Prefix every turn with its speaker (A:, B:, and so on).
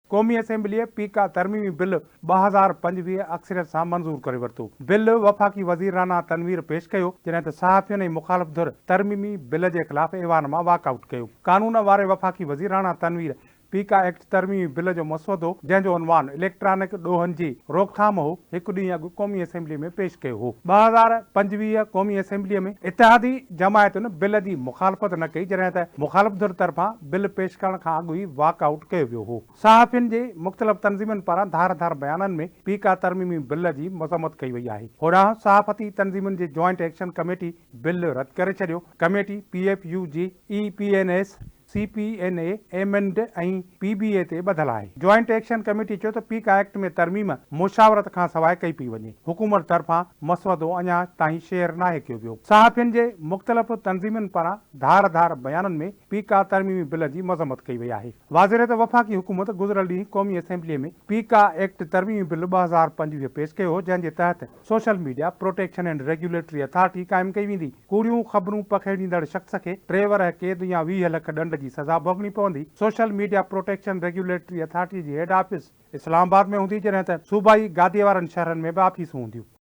A: قومي اسيمبليء پيڪا ترميمي بل 2025 اڪثريت سان منظور ڪري ورتو. بل وفاقي وزير رانا تنوير پيش ڪيو، جڏهن ته صحافين ۽ مخالف ڌر ترميمي بل جي خلاف ايوان مان واڪ آئوٽ ڪيو. قانون واري وفاقي وزير رانا تنوير پيڪا ايڪٽ ترميمي بل جو مسودو، جنهن جو عنوان اليڪٽرانڪ ڏوهن جي روڪٿام هو، هڪ ڏينهن اڳ قومي اسيمبلي ۾ پيش ڪيو هو. 2025 قومي اسيمبليء ۾ اتحادي جماعتن بل جي مخالفت نه ڪئي، جڏهن ته مخالف ڌر طرفان بل پيش ڪرڻ کان اڳ ئي واڪ آئوٽ ڪيو ويو هو. صحافين جي مختلف تنظيمن پاران ڌار ڌار بيانن ۾ پيڪا ترميمي بل جي مذمت ڪئي وئي آهي. هوڏانهن صحافتي تنظيمن جي جوائنٽ ايڪشن ڪميٽي بل رد ڪري ڇڏيو. Committee P F U J, A P N S, C P N E, M and ۽ P B اي تي ٻڌل آهي. جوائنٽ ايڪشن ڪميٽي چيو ته پيڪا ايڪٽ ۾ ترميم مشاورت کانسواء ڪئي پئي وڃي، حڪومت طرفان مسودو اڃا تائين شيئر ناهي ڪيو ويو. صحافين جي مختلف تنظيمن پاران ڌار ڌار بيانن ۾ پيڪا ترميمي بل جي مذمت ڪئي وئي آهي. واضح رهي ته وفاقي حڪومت گذريل ڏينهن قومي اسيمبلي ۾ پيڪا ايڪٽ ترميمي بل 2025 پيش ڪيو هو، جنهن جي تحت social media protection and regulatory authority قائم ڪئي ويندي، ڪوڙيون خبرون پکيڙيندڙ شخص کي ٽي ورهه قيد يا 20 لک ڏنڊ جي سزا ڀوڳڻي پوندي، social media protection regulatory authority جي هيڊ آفيس اسلام آباد ۾ هوندي جڏهن ته صوبائي گادي وارن شهرن ۾ به آفيسون هونديون.